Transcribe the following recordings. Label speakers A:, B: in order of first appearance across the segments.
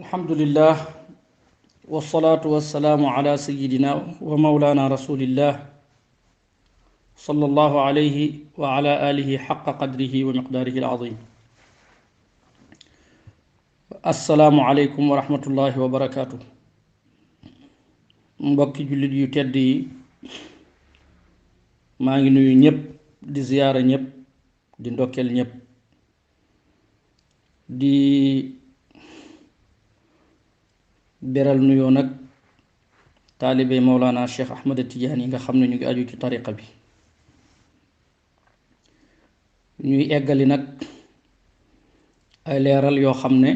A: الحمد لله والصلاة والسلام على سيدنا ومولانا رسول الله صلى الله عليه وعلى آله حق قدره ومقداره العظيم. السلام عليكم ورحمة الله وبركاته. mbokki jullit yu tedd yi maa ngi nuyu ñëpp di ziyaara ñëpp di ndokkeel ñëpp di beral nuyoo nag taalibe Mawlana Cheikh Ahmed Tidiane yi nga xam ne ñu ngi aju ci tariqa bi ñuy eggali nag ay leeral yoo xam ne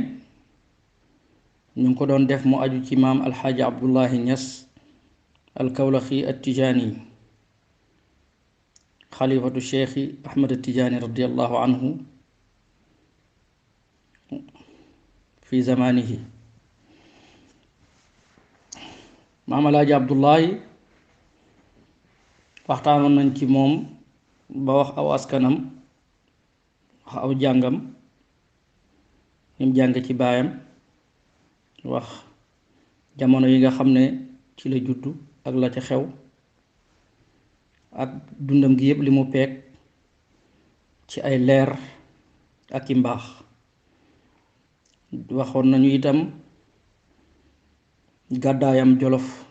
A: ñu ngi ko doon def mu aju ci maam alxaaji Abdullahi Ñas alkawlaxi attijaani xalifatu cheikhi Ahmed Tidiane radiallahu anhu fi zamanihi. maam alaaji Abdullahi waxtaanoon nañ ci moom ba wax aw askanam wax aw jàngam ñim jàng ci baayam wax jamono yi nga xam ne ci la juddu ak la ca xew ak dundam gi yépp li mu peeg ci ay leer ak i mbaax. waxoon nañu itam gàddaayam Jolof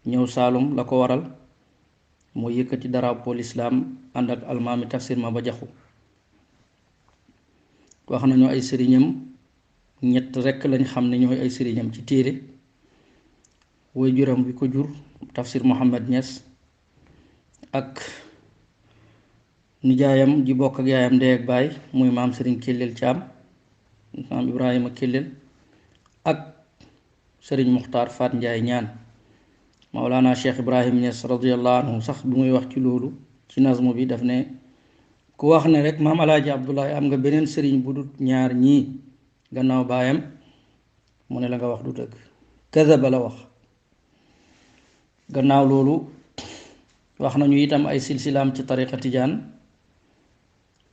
A: ñëw Saalum la ko waral moo yëkkati drapeau l'islam ànd ak almaami Tafsir Maba Jaxu. wax nañu ay sëriñam ñett rekk lañ xam ne ñooy ay sëriñam ci téere woy juram bi ko jur Tafsir Mohammed Niass ak nijaayam ji bokk ak yaayam ndey ak baay muy maam Sëriñ Kellel Caam maam Ibrahima Kellel ak Sëriñ Muxtaar Faat Njaay ñaan. Mawlana Cheikh Ibrahim Niass radiyallahu anhu sax bu muy wax ci loolu ci nazmu bi daf ne ku wax ne rek maam alaaji Abdullahi am nga beneen sëriñ bu dut ñaar ñii gannaaw baayam mu ne la nga wax du dëgg kadaba la wax. gannaaw loolu wax nañu itam ay silsilaam ci tariqa tijaan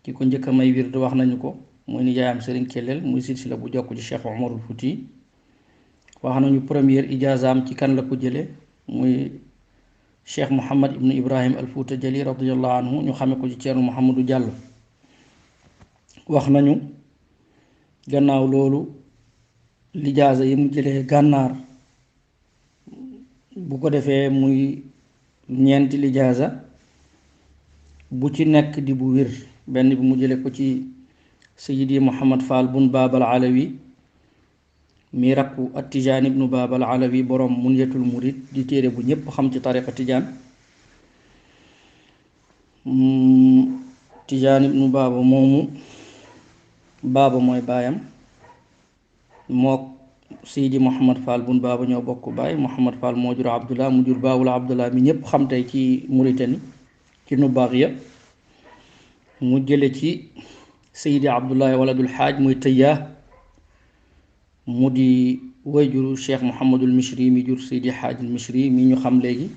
A: ki ko njëkk a may wird wax nañu ko muy nijaayam Sëriñ Kellel muy silsila bu jokk ci Cheikh Umarul Fuuti. wax nañu première ijaazaam ci kan la ko jële muy Cheikh Muhammad ibnu Ibrahim al Fuuta Jali radiyallahu anhu ñu xame ko ci Ceerno Muhammadu Jàllo. wax nañu gannaaw loolu lijaaza yi mu jëlee gànnaar bu ko defee muy ñeenti lijaaza bu ci nekk di bu wér. benn bi mu jële ko ci Sayyidi Muhammad Fall bun Baabal Alawi mi rakku Attijaan ibnu Baabal Alawi borom Munyatul Murid di téere bu ñépp xam ci tariqa Tijaan. Tijaan ibnu Baaba moomu Baaba mooy baayam mook Seydi Muhammad Fall bun Baaba ñoo bokk baay. Muhammad Fall moo jur Abdullah mu jur Baawul Abdullah mi ñépp xam tey ci Mauritanie ci Nubaax ya. mu jële ci Seydi Abdullahi waladul Xaaj muy Tëyyaa mu di wayjuru Cheikh Muhammadul Mishri mi jur Seydi Xaajul Mishri mi ñu xam léegi.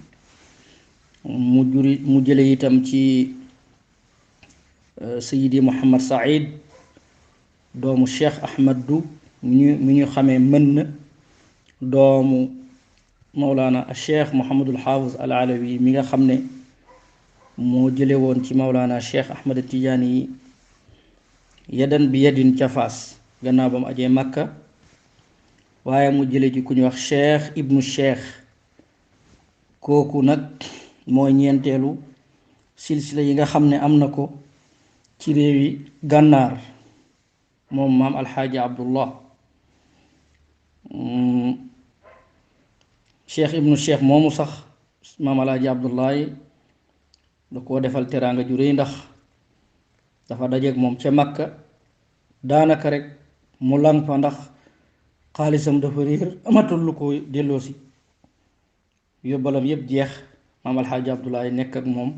A: mu jële itam ci Seydi Muhammad Saïd doomu Cheikh Ahmad Du mi ñu xamee mën na doomu Mawlana Cheikh Muhammadul Xaafis al Alawi mi nga xam ne moo jële woon ci Mawlana Cheikh Ahmad Tidiane yi yadan bi yadin ca Faas gannaaw ba mu ajee Makka. waaye mu jële ci ku ñu wax Cheikh ibnu Cheikh kooku nag mooy ñeenteelu silsila yi nga xam ne am na ko ci réewi gànnaar moom maam alxaaji Abdullah. Cheikh ibnu Cheikh moomu sax maam alxaaji Abdullahi da koo defal teraanga ju réy ndax dafa dajeek moom ca Makka daanaka rek mu lang fa ndax xaalisam dafa réer amatul lu ko delloosi yóbbalam yépp jeex. maam alxaaji Abdullahi nekk ak moom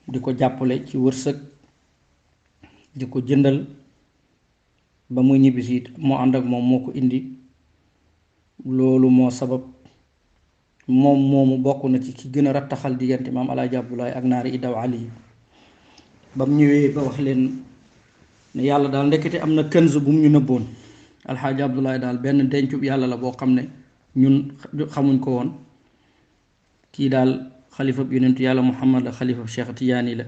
A: di ko jàppale ci wërsëg di ko jëndal ba muy ñibbisi moo ànd ak moom moo ko indi. loolu moo sabab moom moomu bokk na ci ki gën a rattaxal diggante maam alaaji Abdullahi ak naari Idaw Ali ba mu ñëwee ba wax leen ne yàlla daal ndekete am na kënz bu mu ñu nëbboon alxaaji Abdoulaye daal benn dencub yàlla la boo xam ne ñun xamuñ ko woon. kii daal xalifab yonentu yàlla Muhammad la xalifab Cheikh Tidiane la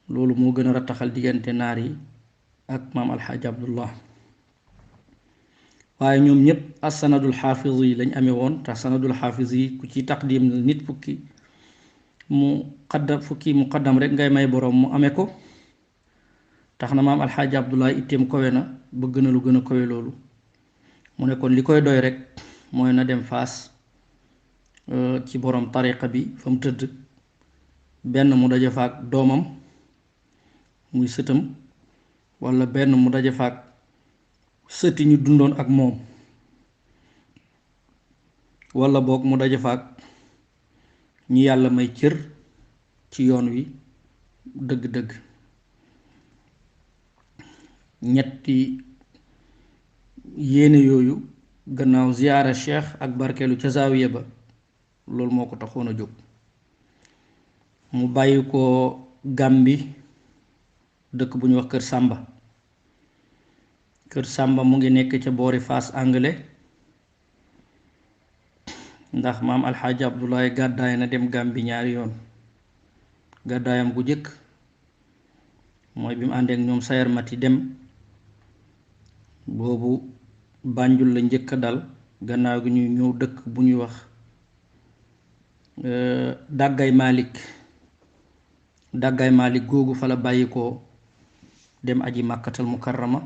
A: loolu moo gën a rattaxal diggante naar yi ak maam alxaaji Abdullah. waaye ñoom ñëpp assanadul xaafiz yi lañ amee woon te sanadul xaafiz yi ku ci taqdim nit fukki muqaddam rek ngay may boroom mu amee ko. tax na maam alxaaji Abdullah itteem kowe na bëgg na lu gën a kowe loolu mu ne kon li koy doy rek mooy na dem Faas ci borom tariqa bi fa mu tëdd benn mu daje faak doomam muy sëtam walla benn mu daje faak sëti ñu dundoon ak moom walla boog mu daje faak ñu yàlla may cër ci yoon wi dëgg-dëgg. ñetti yéene yooyu gannaaw ziyaara cheikh ak barkeelu ca zaawiya ba loolu moo ko taxoon a jóg. mu bàyyi ko Gàmbi dëkk bu ñu wax Kër Sàmba. Kër Sàmba mu ngi nekk ca boori Fass Anglais ndax maam alxaaji Abdoulaye gàddaay na dem Gàmbi ñaari yoon. gàddaayam gu jëkk mooy bi mu àndeek ñoom sayar mati dem boobu Banjul la njëkk a dal gannaaw gi ñuy ñëw dëkk bu ñuy wax dàggay Malik googu fa la bàyyi ko dem aji màkkatal mukarrama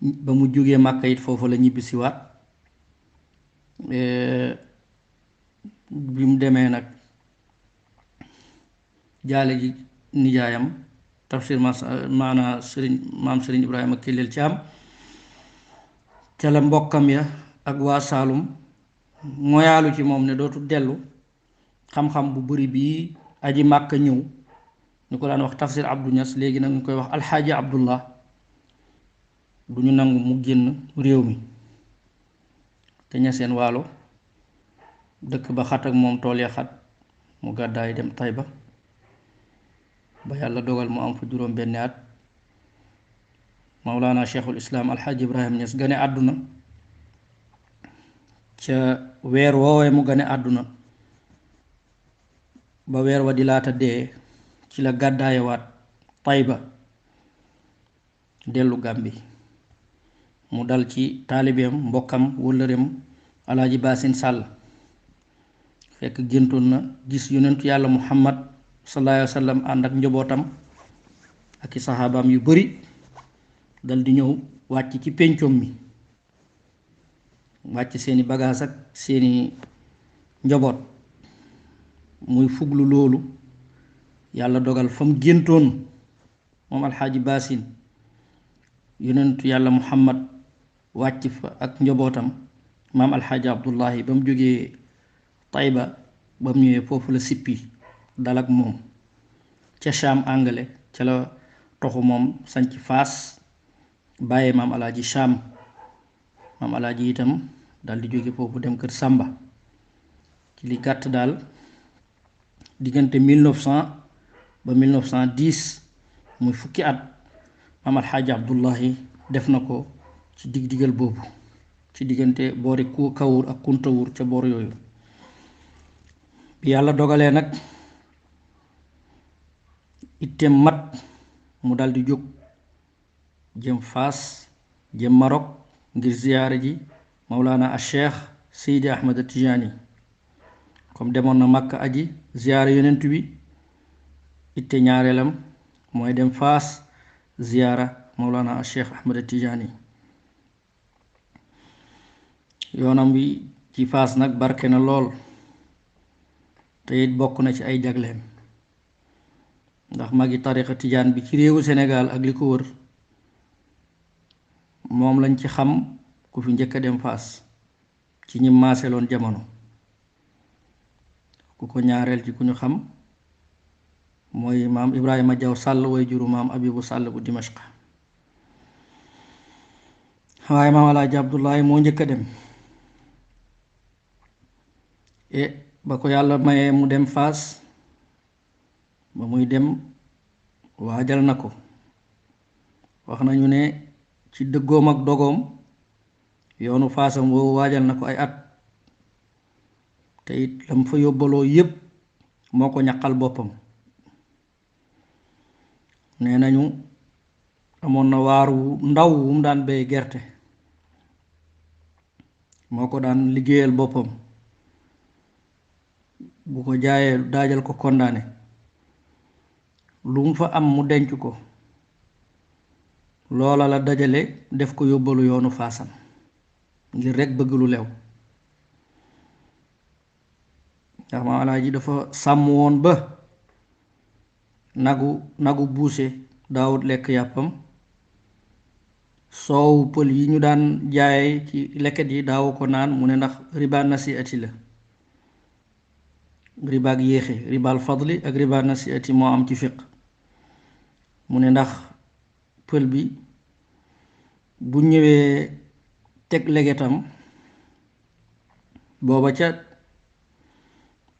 A: ba mu jógee màkka it foofu la ñibbisiwaat bi mu demee nag jaale ji nijaayam tafsir maana maam sëriñ Ibrahima Kellel Caam ca la mbokkam ya ak waa Saalum moyaalu ci moom ne dootu dellu xam-xam bu bari bii aji màkka ñëw ñu ko daan wax tafsir Abdou Niass léegi nag ñu koy wax alxaaji Abdullah du ñu nangu mu génn réew mi te ñaseen waalo dëkk ba xat ak moom tool ya xat mu gàddaay dem Tayba ba yàlla dogal mu am fa juróom benni at Mawlana Cheikhul Islam alxaaji Ibrahim Niass gane àdduna ca weer woowee mu gane àdduna ba weer wa di laata dee ci la gàddaayewaat Tayba dellu Gàmbi mu dal ci taalibeem mbokkam wëllëreem alaaji Baasin Sàll fekk géntoon na gis yonentu yàlla Muhammad sallallahu alayhi wa sallam ànd ak njabootam ak i saxaabaam yu bari dal di ñëw wàcc ci péncoom mi wàcc seeni bagaas ak seeni njaboot muy fuglu loolu yàlla dogal fa mu géntoon moom alxaaji Baasin yonentu yàlla Muhammad wàcc fa ak njabootam maam alxaaji Abdullahi ba mu jógee Tayba ba mu ñëwee foofu la sippi dal ak moom ca Cham Anglais ca la toxu moom sanc Faas bàyyee maam alaaji Cham maam alaaji itam dal di jóge foofu dem Kër Sàmba ci li gàtt daal diggante 1900 ba 1910 muy fukki at maam alxaaji Abdullahi def na ko ci dig-digal boobu ci diggante boori Kawur ak Kuntawur ca boor yooyu bi yàlla dogalee nag itteem mat mu dal di jóg jëm Faas jëm Maroc ngir ziyaara ji Mawlana al Cheikh Seydi Ahmad Tijaani comme demoon na Makka aji ziyaara yonent bi itte ñaareelam mooy dem Faas ziyaara Mawlana al Cheikh Ahmad Tijaani yoonam bi ci Faas nag barke na lool te it bokk na ci ay jagleem ndax magi tariqa tijaan bi ci réewu Sénégal ak li ko wër moom lañ ci xam ku fi njëkk a dem Faas ci ñi maaseloon jamono ku ko ñaareel ci ku ñu xam mooy maam Ibrahima Jaw Sàll way juru maam Abibu Sàll bu Dimashq waaye maam Alaaji Abdullahi moo njëkk a dem ba ko yàlla mayee mu dem Faas ba muy dem waajal na ko wax nañu ne ci dëggoom ak dogoom yoonu faasam woowu waajal na ko ay at te it lam fa yóbbaloo yépp moo ko ñaqal boppam. nee nañu amoon na waar wu ndaw wu mu daan béy gerte moo ko daan liggéeyal boppam, bu ko jaayee daajal ko kondaane lu mu fa am mu denc ko, loola la dajale def ko yóbbalu yoonu faasam ngir rekk bëgg lu lew. ndax Maam Alaaji dafa sàmm woon ba nagu buuse daawut lekk yàppam, soowu pël yi ñu daan jaay ci leket yi daawu ko naan, mu ne ndax riba nasiati la, ribaak yéexe, ribaal fadli ak riba nasiati moo am ci fiq. mu ne ndax pël bi bu ñëwee teg legetam booba ca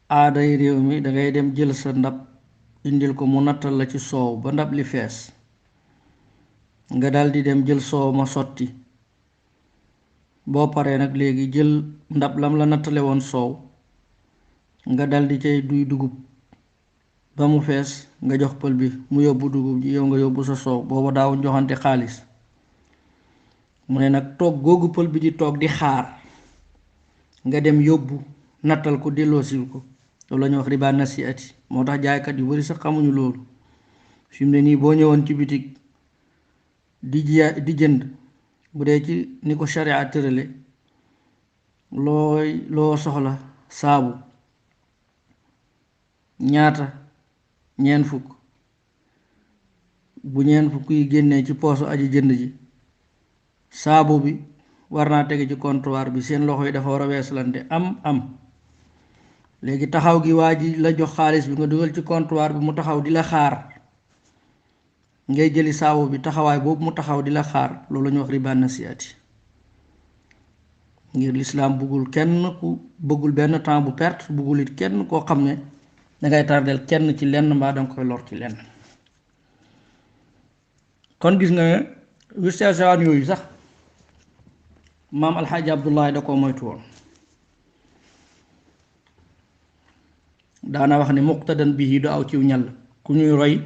A: aaday réew mi dangay dem jël sa ndab indil ko mu nattal la ci soow ba ndab li fees, nga daldi dem jël soow ma sotti, boo paree nag léegi jël ndab lam la nattale woon soow nga daldi cay duy dugub ba mu fees, nga jox pël bi mu yóbbu dugub ji, yow nga yóbbu sa soow. booba daaw joxante xaalis. mu ne nag toog googu pël bi di toog di xaar nga dem yóbbu nattal ko delloosil ko, loolu la ñuy wax riba nasiati. moo tax jaaykat yu bari sax xamuñu loolu. fi mu ne nii boo ñëwoon ci bitig di jënd, bu dee ci ni ko sharia tërale, loo soxla saabu ñaata, ñeent fukk, bu ñeent fukk yi génnee ci poosu aji jënd ji, saabu bi war naa tege ci comptoir bi, seen loxo yi dafa war a weeslante am léegi taxaw gi waa ji la jox xaalis bi nga dugal ci comptoir bi mu taxaw di la xaar, ngay jëli saabu bi, taxawaay boobu mu taxaw di la xaar, loolu la ñuy wax riba nasiati. ngir lislaam buggul kenn ku bëggul benn temps bu perte, buggul it kenn koo xam ne dangay tardel kenn ci lenn mbaa danga koy lor ci lenn. kon gis nga yu sew sewaan yooyu sax maam Alxaaji Abdullahi da koo moytu woon. daana wax ne muqtadan bihi du aw ciw ñal, ku ñuy roy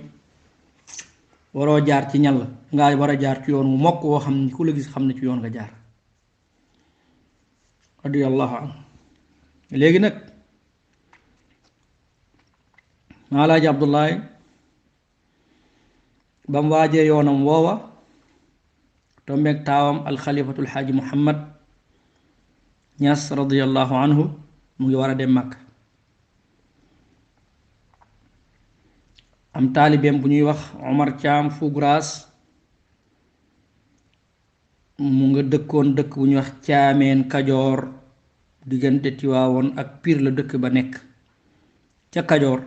A: waroo jaar ci ñal, nga war a jaar ci yoon wu mokk woo xam ne ku la gis xam ne ci yoon nga jaar. radiyallahu anhu. léegi nag Maam Alaaji Abdullahi ba mu waajee yoonam woowa tombeeg taawam alxalifatul xaaji Muhammad Ñas radiyallahu anhu mu ngi war a dem Makka. am taalibeem bu ñuy wax Omar Caam Fugraas, mu nga dëkkoon dëkk bu ñuy wax Caameen Kajoor, diggante Tiwaawoon ak Piir la dëkk ba nekk ca Kajoor.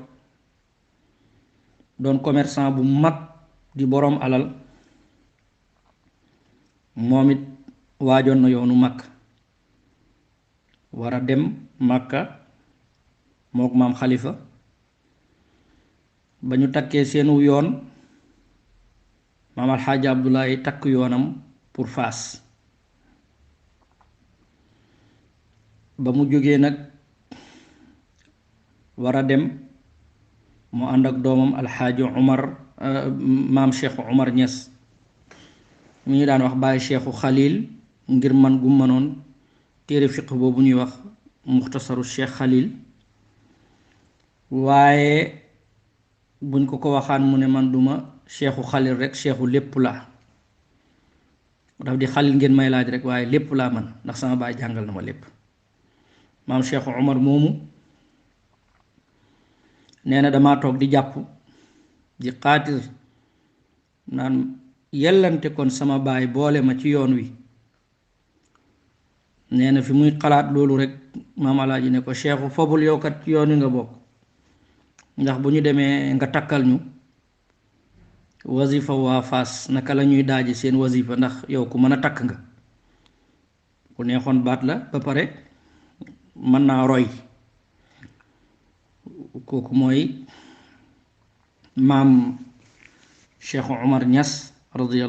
A: doon commerçant bu mag di boroom alal, moom it waajoon na yoonu Makka, war a dem Makka mook maam Xalifa. ba ñu takkee seenu yoon, maam Alxaaji Abdullahi takk yoonam pour Faas. ba mu jógee nag war a dem, mu ànd ak doomam Alxaaji Umar, maam Cheikhu Umar Ñas mu ñu daan wax bàyyi Cheikhu Xalil, ngir man gu mënoon téere fiq boobu ñuy wax muxtasaru Cheikh Xalil. waaye buñ ko waxaan mu ne man duma Cheikhu Xalil rek, Cheikhu lépp laa. daf di Xalil ngeen may laaj rek, waaye lépp laa man, ndax sama baay jàngal na ma lépp. maam Cheikhu Umar moomu nee na damaa toog di jàpp di xaatir naan yellante kon sama baay boole ma ci yoon wi. nee na fi muy xalaat loolu rek maam Alaaji ne ko Cheikhu fobul yow kat ci yoon wi nga bokk, ndax bu ñu demee nga takkal ñu wazifa waa Faas naka la ñuy daaji seen wazifa, ndax yow ku mën a takk nga, ku neexoon baat la, ba pare mën naa roy. kooku mooy maam Cheikh Umar Ñas radiyallahu